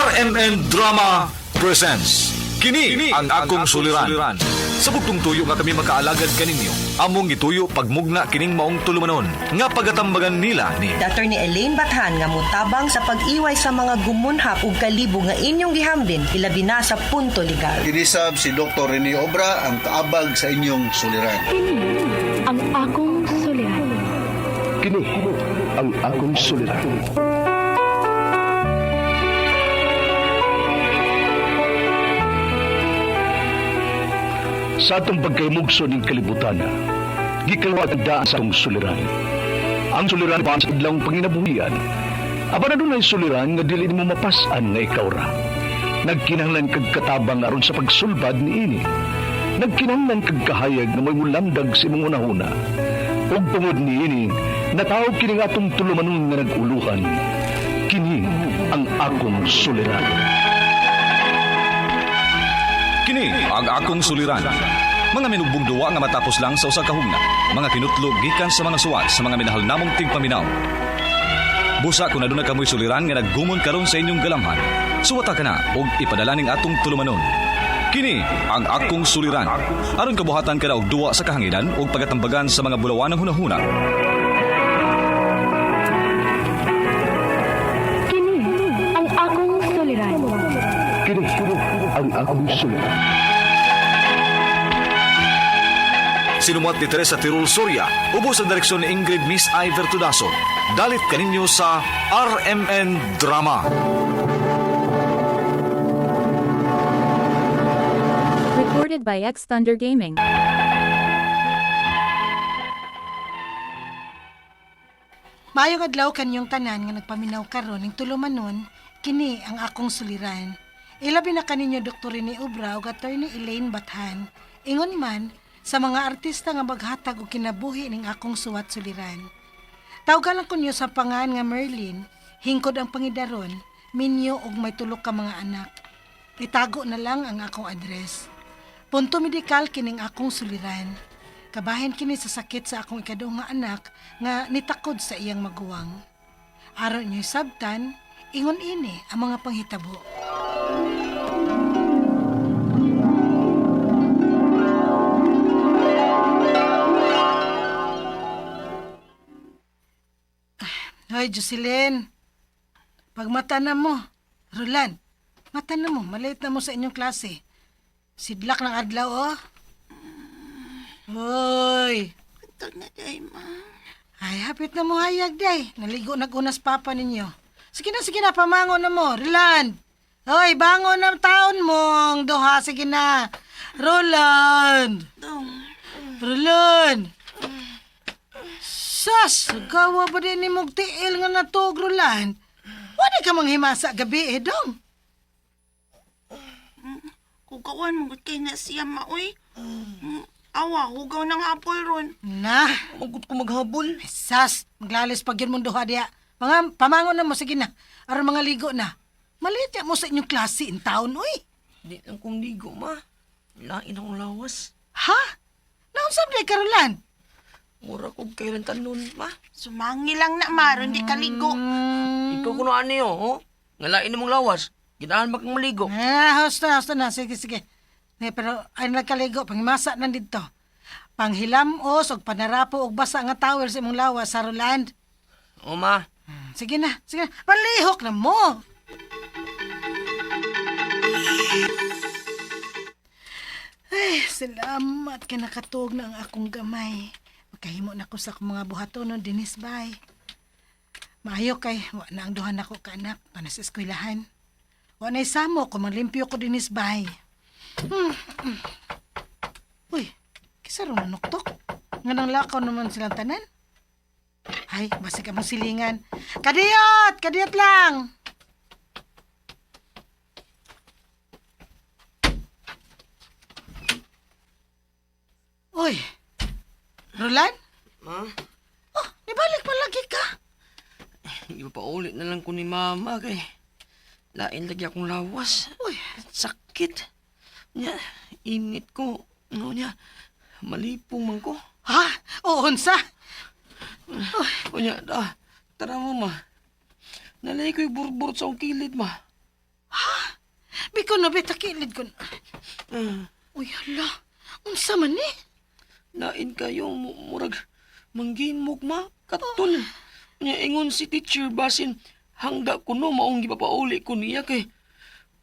RMN Drama presents Kini ang akong suliran. Sa bugtong tuyo nga kami makaalagad kaninyo, among gituyo pagmugna kining maong tulumanon nga pagatambagan nila ni Attorney Elaine Bathan nga mutabang sa pag-iway sa mga gumunhap ug kalibog nga inyong gihambin ilabi na sa punto legal. Kinisab si Dr. Rene Obra ang kaabag sa inyong suliran. Kini ang akong suliran. Kini ang akong suliran. Sa atong pagkaymugso ning kalibutan, gikalawat ang daan sa atong suliran. Ang suliran pa sa idlang panginabuhian. Apan adunay suliran nga dili nimo mapas-an nga ikaw ra. Nagkinahanglan kag katabang aron sa pagsulbad niini. Nagkinahanglan kag kahayag nga mo'y mulamdag sa imong hunahuna. Ug tungod niini, natawag kini nga atong tulumanon nga nag-uluhan. Kini ang akong suliran. Kini ang akong suliran. Mga minugbong duwa nga matapos lang sa usa ka hugna. Mga kinutlo gikan sa mga suwat sa mga minahal namong tigpaminaw. Busa kung aduna kamoy suliran nga naggumon karon sa inyong galamhan. Suwata ka na og ipadala ning atong tulumanon. Kini ang akong suliran. Aron kabuhatan ka na og duwa sa kahanginan ug pagatambagan sa mga bulawanang hunahuna. Kini ang akong suliran. Kini ang akong suliran. Sinumuat ni Teresa Tirul Soria, ubos ang direksyon ni Ingrid Miss I. Vertudaso. Dalit kaninyo sa RMN Drama. Recorded by X Thunder Gaming. Maayong adlaw kanyong tanan nga nagpaminaw karon ning tulumanon, kini ang akong suliran. Ilabi na kaninyo Dr. Rene Obra ug Attorney Elaine Bathan. Ingon man sa mga artista nga maghatag og kinabuhi ning akong suwat suliran. Tawgalan ko niyo sa pangan nga Merlin, hingkod ang pangidaron, minyo og may tulo ka mga anak. Itago na lang ang akong address. Punto medikal kining akong suliran. Kabahin kini sa sakit sa akong ikaduhang nga anak nga nitakod sa iyang maguwang. Aron niyo'y sabtan, ingon ini ang mga panghitabo. Hoy, Jocelyn. Pagmata na mo. Roland, mata na mo. Maliit na mo sa inyong klase. Sidlak ng adlaw, oh. Hoy. Tag na day, ma. Ay, hapit na mo hayag, day. Naligo nagunas papa ninyo. Sige na, pamango na mo. Roland. Hoy, bangon na taon mong duha. Sige na. Roland. Dong. Roland. Sas, gawa ba din ni mong tiil nga natug, Roland? Wala ka manghimasa gabi eh, dong. Kugawan mo gud kay na siya, ma, uy. Awa, hugaw ng hapol ron. Na, Magkot ko maghabol. sas, maglalis pag yun mong duha diya. Mga pamangon na mo, sige na. Aron mga ligo na. Maliit ya mo sa inyong klase in town, uy. Di lang kong ligo, ma. Lain akong lawas. Ha? Naunsa ba ka, Roland? Mura ko kailan tanon, ma. Sumangi lang na, ma, ron di kaligo. Ikaw kuno ano yun, oh? Ngalain mong lawas. Ginahan ba kang maligo? Ah, hosta, hosta na. Sige, sige. Ne, pero ay nagkaligo, pangimasa na dito. Panghilamos og panarapo og basa nga towel sa imong lawas sa Roland. O, ma. Sige na, sige na. Palihok na mo. Ay, salamat kay nakatuog na ang akong gamay. Magkahimo na ko sa akong mga buhatonon dinis bay. Maayo kay wa na ang duha nako ka anak para sa eskwelahan. Wa na'y samo kung manglimpyo ko dinis bay. Uy, kisa ron nanuktok. Nga nang lakaw naman silang tanan. Ay, basig among silingan. Kadiyot! Kadiyot lang! Uy, Roland? Ma, Oh, nibalik pa lagi ka. ipapaulit na lang ko ni mama kay. Lain lagi akong lawas. Uy, Sakit. Nya, init ko. Ano niya, malipong man ko. ha? Oo, unsa? O niya, tara mo, ma. Nalay ko'y burbur sa akong kilid, ma. Ha? Biko na, be, takilid ko na. Uy, hala. Unsa man ni? Lain kayo, murag, manggimok ma, katol. Nya ingon si teacher basin, hangga ko no, maong gipapauli ko niya kay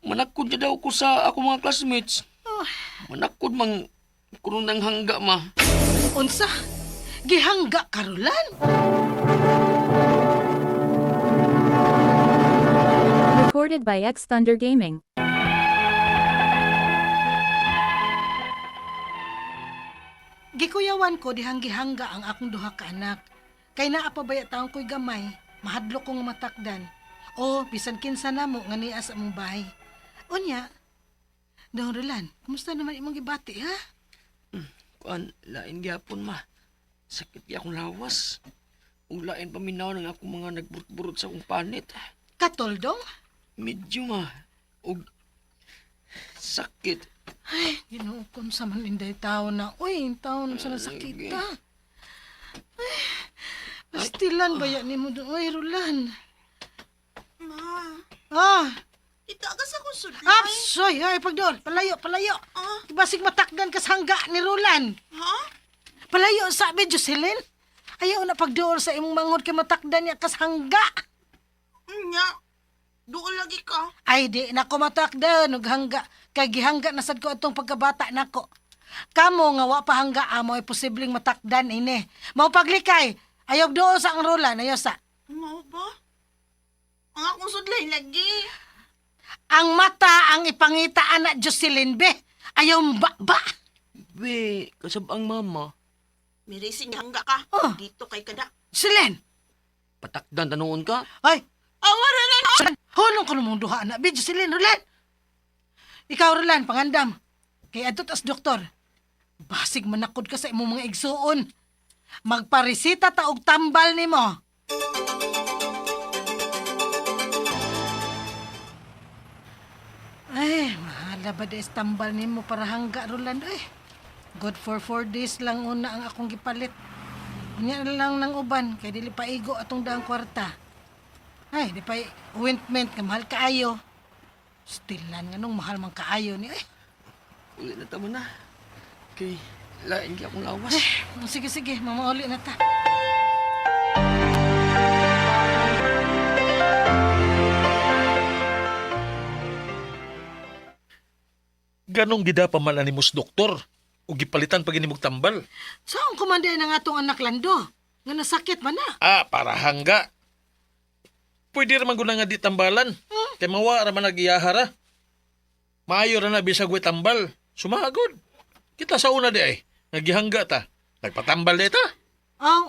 manakod niya daw ko sa ako mga classmates. Oh. Manakod mang kuno ng hangga ma. Unsa? Gihangga karulan? Recorded by X Thunder Gaming. Gikuyawan ko dihang gihangga ang akong duha ka anak. Kay naa pa baya taong ko'y gamay, mahadlok ko nga matakdan. O bisan kinsa namo nga niya sa among bahay. Unya, Dong Roland, kumusta naman imong gibati ha? Kuan, lain gyapon ma. Sakit gyud akong lawas. Ug lain paminaw ng akong mga nagburot-burot sa akong panit. Katoldong? Medyo ma. Ug sakit. Ay, Ginoo ko sa man inday tao na. Uy, tao na sa nasakit ha. Ay, pastilan ba yan nimo doon? Uy, Roland. Ma, Ah, ita ka sa akong sudlay. Apsoy, ay pagdool, palayo, palayo. Ah. Basig matakdan kas hangga ni Roland. Ha? Palayo sabi Jocelyn. Ayaw na pagdool sa imong mangod kay matakdan niya kas hangga. Nya, doon lagi ka. Ay di na ko matakdan og hangga kay gihangga na sad ko atong pagkabata nako. Kamo nga wa pa hangga amo ay posibleng matakdan ini. Mao paglikay. Ayaw dool sa ang Roland, ayaw sa. Mao ba? Ang akong sudlay lagi. Ang mata ang ipangita ana Jocelyn be. Ayaw ba ba. Be, kasab ang mama. Mirisi niya hangga ka. Oh. Dito kay kada. Jocelyn. Patakdan tanuon ka. Ay, Awa Roland! Hulong ko namang duha na. Be, Jocelyn, Roland. Ikaw, Roland, pangandam. Kay adto tas doktor. Basig manakod ka sa imong mga igsuon. Magparesita ta og tambal nimo. Ay, mahala ba des tambal nimo para hangga, Roland? Ay, good for 4 days lang una ang akong gipalit. Unya na lang ng uban, kay dili paigo atong daang kwarta. Ay, di pa ointment nga mahal kaayo. Stilan nga nung mahal man kaayo ni. Ay, Uli na tama na. Kay lain gyud akong lawas. sige sige, mamauli na ta. Ganong gida pa man animus doktor o gipalitan pa gini mong tambal. Saan kumanda na nga tong anak Lando? Nga nasakit man na. Ah, para hangga. Pwede raman guna nga di tambalan. Kay mawa ra man nagiyahara. Maayo ra na bisag way tambal. Sumagod. Kita sa una di ay. Nagihangga ta. Nagpatambal di ta. Aw,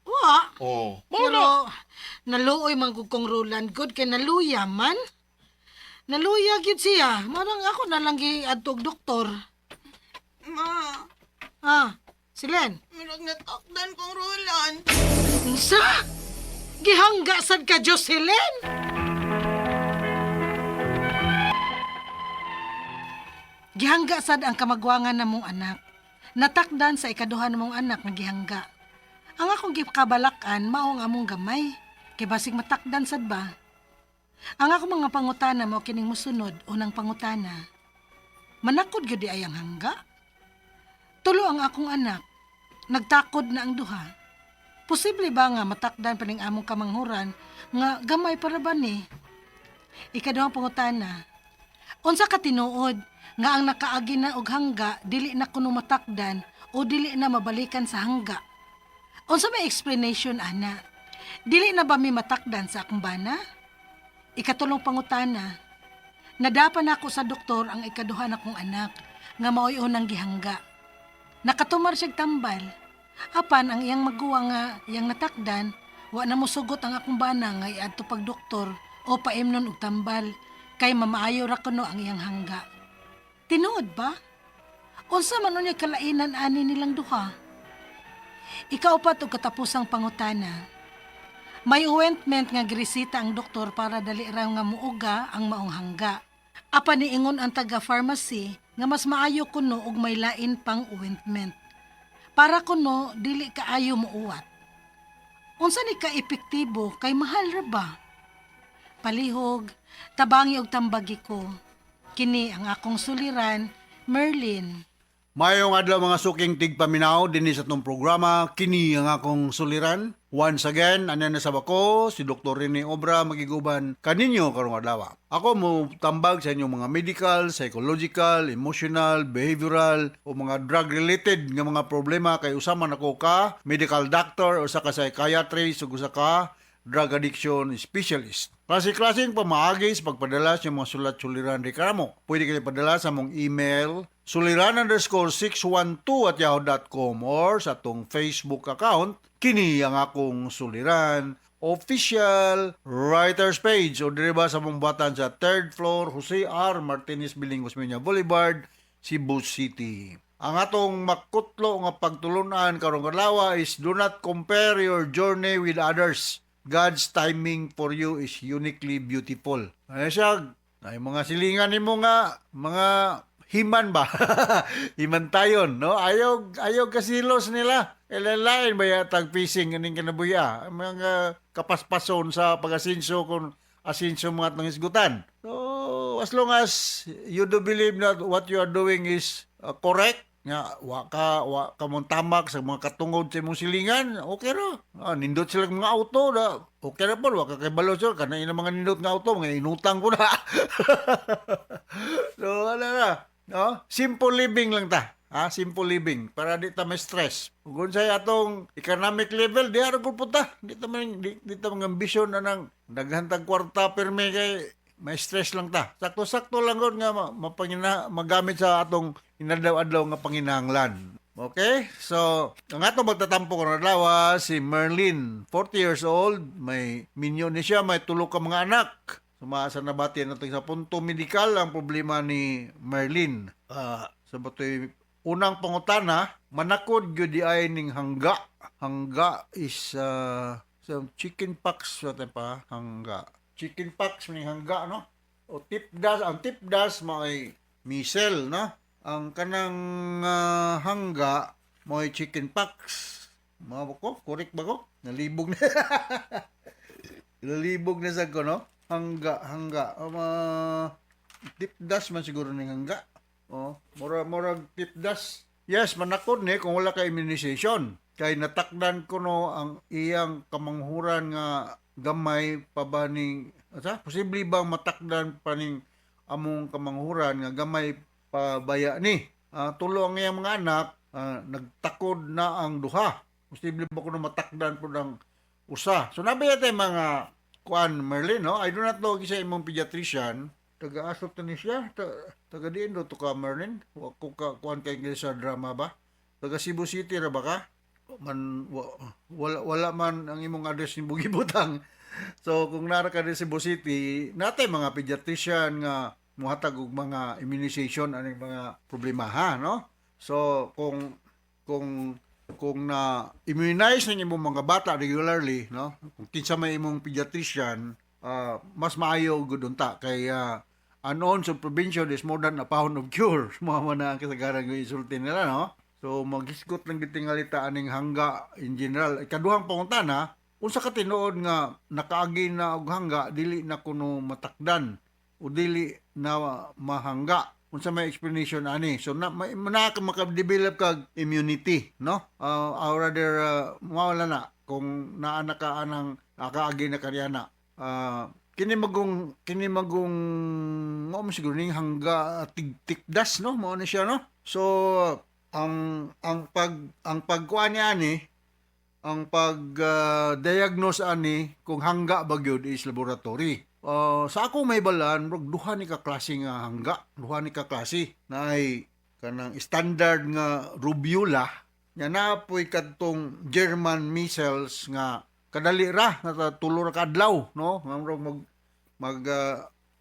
wa. Oh, mao Pero na. naluoy man gud kong Roland good kay naluya man. Naluya gyud siya. Marang ako na lang giadto og doktor. Ma, Ah, Silen. mirag natakdan kong Roland. Unsa? Gihangga sad ka Jocelyn? Gihangga sad ang kamagwangan namong anak. Natakdan sa ikaduha namong anak nga gihangga. Ang akong gikabalak-an mao ang among gamay. Kay basig matakdan sad ba? Ang akong mga pangutana mao kining mosunod unang pangutana. Manakod gyud di ay ang hangga? Tulo ang akong anak. Nagtakod na ang duha. Posible ba nga matakdan pa ning among kamanghuran nga gamay para ba ni? Ikaduhang pangutana. Unsa ka tinuod nga ang nakaagi na og hangga dili na kuno matakdan o dili na mabalikan sa hangga? Unsa may explanation ana? Dili na ba mi matakdan sa akong bana? Ikatulong pangutana. Nadapa nako sa doktor ang ikaduha nakong anak nga maoy unang gihangga. Nakatumar siyag tambal. Apan ang iyang maguwa nga iyang natakdan, wa na mosugot ang akong bana nga iadto pag doktor o paimnon og tambal kay mamaayo ra kuno ang iyang hangga. Tinuod ba? Unsa man unya kalainan ani nilang duha? Ikaupat og katapusang pangutana. May ointment nga giresita ang doktor para dali raw nga muuga ang maong hangga. Apan niingon ang taga-pharmacy nga mas maayo kuno og may lain pang ointment. Para kuno dili kaayo muuwat. Unsa ni ka epektibo kay mahal ra ba? Palihog, tabangi og tambagi ko. Kini ang akong suliran, Merlin. Mayong adlaw, mga suking tigpaminaw dinhi sa atong programa kini ang akong suliran. Once again, anya na sa ko si Dr. Rene Obra, magiguban kaninyo karong adlaw. Ako mo tambag sa inyong mga medical, psychological, emotional, behavioral o mga drug related nga mga problema kay usa man ako ka medical doctor, usa ka psychiatrist ug usa ka drug addiction specialist. Klase-klaseng pamaagi sa pagpadala sa mga sulat suliran reklamo. Pwede kayo padala sa among email suliran_612@yahoo.com or sa atong Facebook account, kini ang akong suliran official writers page, o diri ba sa among batan sa third floor, Jose R. Martinez Building, Osmeña Boulevard, Cebu City. Ang atong makutlo nga pagtulunan karong adlaw is do not compare your journey with others. God's timing for you is uniquely beautiful. Ano siya? Ay mga silingan nimo nga mga himan ba? Himan tayon, no? Ayaw ayaw kasilos nila. Ilain ba yatag pising ining kinabuhi, ah? Mga kapaspason sa pag-asinso kung asinso mga atong hisgutan. So, as long as you do believe that what you are doing is correct, nga wa ka mong tamak sa mga katungod sa imong silingan, okay ra. Nindot sila mga auto da, okay ra po, wa ka kay balo sir kana ina mga nindot nga auto, mga inutang ko na. So wala na, no? Simple living lang ta, ha, simple living para di ta may stress. Ug unsay atong economic level, di ra gud punta, di ta man di ta mga ambisyon na nang daghan tag kwarta pirmi kay may stress lang ta. Sakto-sakto lang gud nga mapangina magamit sa atong inadlaw-adlaw nga panginahanglan. Okay? So, ang atong magtatampo karon adlaw si Merlin, 40 years old, may minyo ni siya, may tulo ka mga anak. Suma sa nabati natin sa punto medikal ang problema ni Merlin. Sa batoy unang pangutana, manakod gyud di ay ning hangga. Hangga is so chicken pox sa pa hangga. Chicken pox ning hangga, no? O tipdas, ang tipdas may measles, no? Ang kanang hangga mo'y chicken pox. Mga ko, correct ba ko? Nalibog na. Nalibog na sa ko, no? Hangga, hangga. Tipdas man siguro ning hangga. Oh, mura murag tipdas. Yes, manakod ni kung wala ka immunization. Kay natakdan ko no ang iyang kamanghuran nga gamay pa ba ning asa? Posible bang matakdan pa ning among kamanghuran nga gamay pa baya ni? Tulo ang iyang mga anak, nagtakod na ang duha. Posible ba kuno matakdan po ng usa? So nabi yata yung mga kuan, Merlin, no? I do not know sa imong pediatrician. Taga-asok to ni siya. Taga diin do to ka, Merlin. Wa ko ka kuan kay sa drama ba? Taga Cebu City ra ba ka? Man wala wala man ang imong address ni Bugibutang. So kung nara ka din Cebu City, natay mga pediatrician nga muhatag og mga immunization aning mga problema ha, no? So kung na immunize ng imong mga bata regularly, no? Kung kinsa may imong pediatrician, mas maayo gud unta kay an ounce of prevention is more than a pound of cure. Mao man na ang kasagaran ng isulti nila, no? So maghisgot lang gid tingalita aning hangga in general. Ikaduhang pangutana, unsa ka tinuod nga nakaagi na og hangga dili na kuno matakdan o dili na mahangga? Unsa may explanation ani? So na may na ka maka-develop kag immunity, no? Or rather mawala na kung naa na ka anang nakaagi na kaniana. Kini magong mao man siguro ning hangga tigtikdas, no? Mao ni siya, no? So ang pagkuan niya ani, ang pag diagnose ani kung hangga ba gyud is laboratory. Sa akong may balan, murag duha ni ka klase nga hangga, duha ni ka klase na ay kanang standard nga rubula nya napoy kadtong German measles nga kadali ra na tulo ra ka adlaw, no? Nga murag mag mag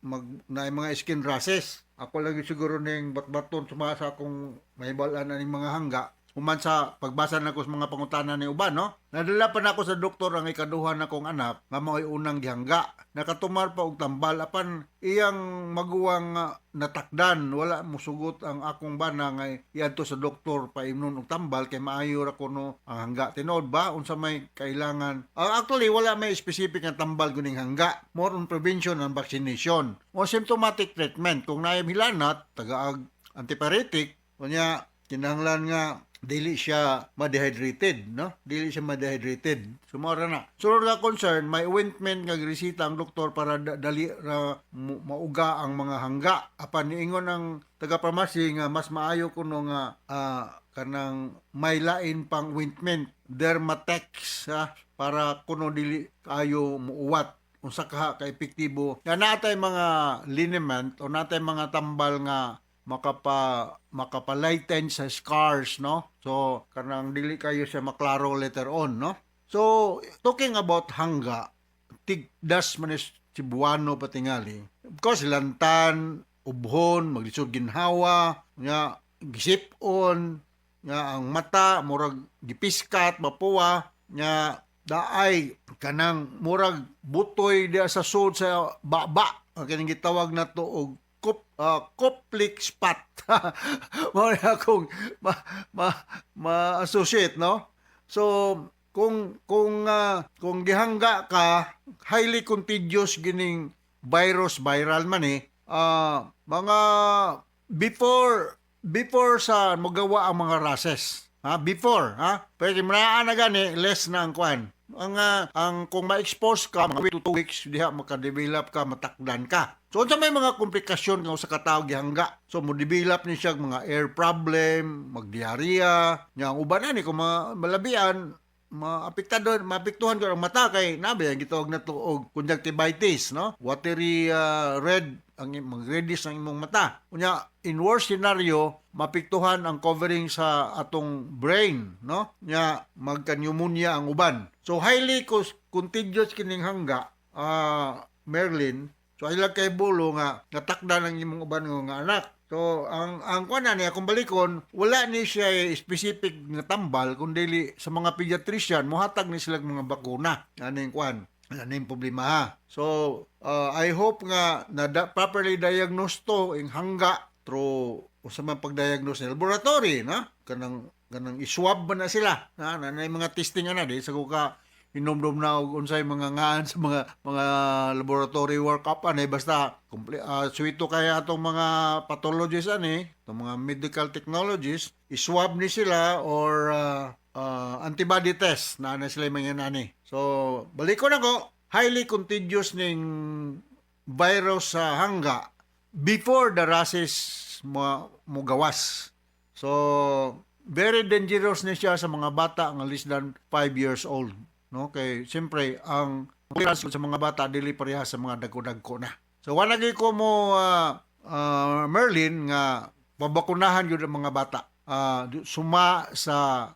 mag na mga skin rashes. Ako lagi siguro ning batbaton suma sa akong mahibalaan aning mga hangga. Human sa pagbasa nako sa mga pangutana ni uban, no? Nadala pa nako sa doktor ang ikaduha nakong anak nga mao'y unang gihangga. Nakatumar pa og tambal apan iyang maguwang natakdan, wala musugot ang akong bana nga iadto sa doktor paimnon og tambal kay maayo ra kuno ang hangga. Tinuod ba unsa may kailangan? Actually wala may specific nga tambal kuning hangga. More on prevention and vaccination. O symptomatic treatment kung naay hilanat, tagaag antipyretic, unya kinahanglan nga dili siya ma-dehydrated, no? Dili siya ma-dehydrated. So, mao ra na. Sunod nga concern, may ointment nga giresita ang doktor para dali ra mauga ang mga hangga. Apan niingon ang taga-pharmacy nga mas maayo kuno nga kanang may lain pang ointment, Dermatex, ha, para kuno dili kaayo muuwat, unsa ka ka epektibo. Nga natay mga liniment o natay mga tambal nga makapalighten sa scars, no? So kanang dili kayo siya maklaro later on, no? So talking about hangga, tigdas man is Cebuano patingali. Of course, lantan, ubhon, maglisod ginhawa, nga gisip-on, nga ang mata murag gipiskat, mapuwa, nga daay kanang murag butoy diya sa sud sa baba, ang kining gitawag nato og Koplik spot. Mao na akong ma-associate, no? So kung gihangga ka, highly contagious gining virus, viral man eh. Mga before before sa magawa ang mga rashes. Ha? Before, ha? Pero naa na gani, less na ang kuan. Ang kung ma-expose ka mga 2 to 2 weeks diha maka-develop ka, matakdan ka. So unsa may mga komplikasyon nga usa ka tawo gihangga? So mo develop ni siya mga air problem, magdiarrhea, nya ang uban ani kung malabian maapektado, maapektuhan ko ang mata kay nabi ang gitawag na to og conjunctivitis, no? Watery, red ang mag-reddish ang imong mata. Unya in worst scenario, maapektuhan ang covering sa atong brain, no? Nya magka-pneumonia ang uban. So highly contagious kining hangga, Merlin. So ay lang kay bulo nga natakda ng imong uban nga anak. So ang kuan na niya kung balikon, wala ni siya specific nga tambal kun dili sa mga pediatrician mohatag ni sila mga bakuna aning kuan, aning problema, ha. So I hope nga na properly diagnosed to ing hangga through usa man pagdiagnose sa laboratory, na kanang iswab man na sila na na, na mga testing ana di sa ko ka inomdom na og unsay mga ngaan sa mga laboratory workup ani, basta suwito kaya atong mga pathologists ani, atong mga medical technologists, iswab ni sila or antibody test na na sila mga nani. So balik ko na ko, highly contagious ning virus sa hangga before the rashes mo mogawas. So very dangerous ni siya sa mga bata nga less than 5 years old, no? Kay siyempre ang clearance sa mga bata dili pareha sa mga dagko-dagko na. So wala gyud ko mo Merlin nga pabakunahan gyud ang mga bata. Suma sa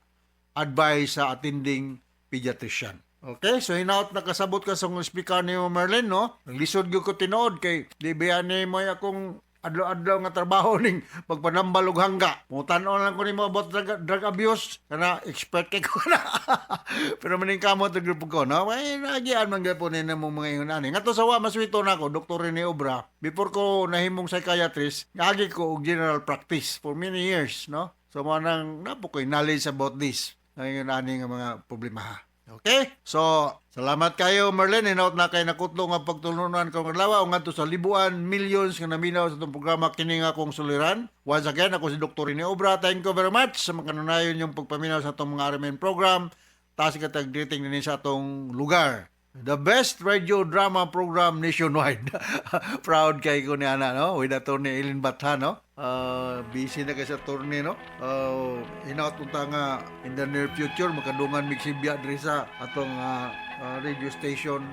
advice sa attending pediatrician. Okay, so hinaot nakasabot ka sa speaker ni Merlin, no? Lisod gyud ko tinuod kay di ba ni mo akong adlaw-adlaw nga trabaho ning pagpanambal og hangga. Mutan-on lang ko nimo about drug abuse, kana expert kay ko na. Pero maning kamot og grupo ko, no? Ay, nagian man gyud ni namo mga ingon ani. Ngadto sa wa maswito nako, Dr. Rene Obra, before ko nahimong psychiatrist, ngagi ko og general practice for many years, no? So mo nang napo ko'y knowledge about this. Ngayon ani nga mga problema, ha. Okay? So, salamat kayo, Merlin. Hinaot na kay nakutlo nga pagtulunan kong adlaw o ngadto sa libuan, millions nga naminaw sa itong programa kini nga akong suliran. Once again, ako si Dr. Rene Obra. Thank you very much sa mga kanunayon yung pagpaminaw sa atong mga RMN program. Taas ka tag-greeting din sa atong lugar. The best radio drama program nationwide. Proud kay ko ni ana, no? With Attorney Eileen Batha, no? Busy na kay sa attorney, no? Hinaot unta nga in the near future makadungan mig sibya diri sa atong radio station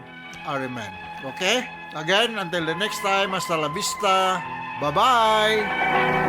RMN. Okay? Again, until the next time, hasta la vista. Bye-bye!